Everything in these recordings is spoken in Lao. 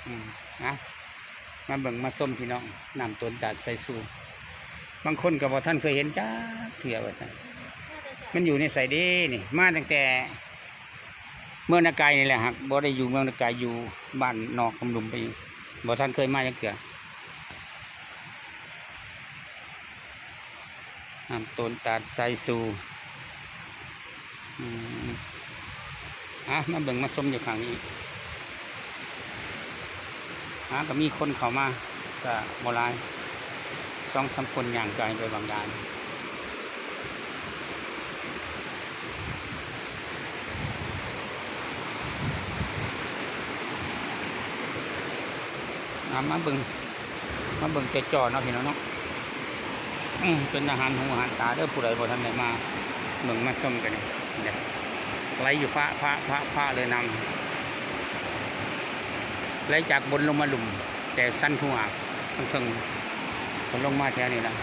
ອືມ ເອົາ ມາເບິ່ງມາຊົມພີ່ນ້ອງ ນ້ຳຕົນຕາດໄຊຊູ. ບາງຄົນກໍບໍ່ທັນເຄີຍເຫັນຈັກເທື່ອວ່າຊັ້ນ. ມັນຢູ່ໃນໃສເດ້ນີ້? ມາຕັ້ງແຕ່ເມືອງນາກາຍນີ້ແຫຼະ ຫາກບໍ່ໄດ້ຢູ່ເມືອງນາກາຍ ຢູ່ບ້ານນອກຄຳລຸມໄປ ບໍ່ທັນເຄີຍມາຈັກເທື່ອ. ນ້ຳຕົນຕາດໄຊຊູ. ອືມ ອ່ະ ມາເບິ່ງມາຊົມຢູ່ຂ້າງນີ້. ອ່າ ກໍມີຄົນເຂົ້າມາ ກໍບໍ່ຫຼາຍ ສອງສາມຄົນ ຍ່າງກາຍໄປບາງຢ່າງ. ອ່າ ມາເບິ່ງ ມາເບິ່ງຈໍ່ໆເນາະພີ່ນ້ອງເນາະ. ອືມ ເປັນອາຫານຫູອາຫານຕາເດີ້ ຜູ້ໃດບໍ່ທັນໄດ້ມາເບິ່ງມາຊົມກັນນີ້ ເດ້ ໄຫຼຢູ່ພະ ພະ ພະ ພະເລີຍນ້ຳ ໄຫຼຈາກບົນລົງມາລຸ່ມ ແຕ່ສັນພູອາກທາງເທິງ ກໍລົງມາແຖວນີ້ລະ. ອ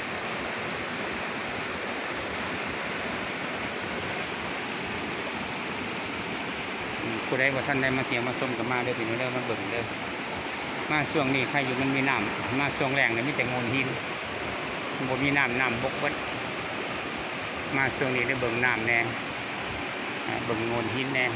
ືມ ຜູ້ໃດບໍ່ທັນໄດ້ມາທ່ຽວມາຊົມກໍມາເດີ້ພີ່ນ້ອງເດີ້ ມາເບິ່ງເດີ້. ມາຊ່ວງນີ້ໃຄຢູ່ມັນມີນ້ຳ ມາຊ່ວງແລ້ງນີ້ມີແຕ່ໂງ່ນຫີນ ບໍ່ມີນ້ຳ ນ້ຳບົກເບິດ. ມາຊ່ວງນີ້ໄດ້ເບິ່ງນ້ຳແດ່ ເບິ່ງໂງ່ນຫີນແດ່.